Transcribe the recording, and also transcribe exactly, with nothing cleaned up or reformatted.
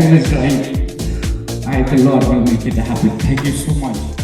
Ai, the Lord will make it happen. Thank you so much.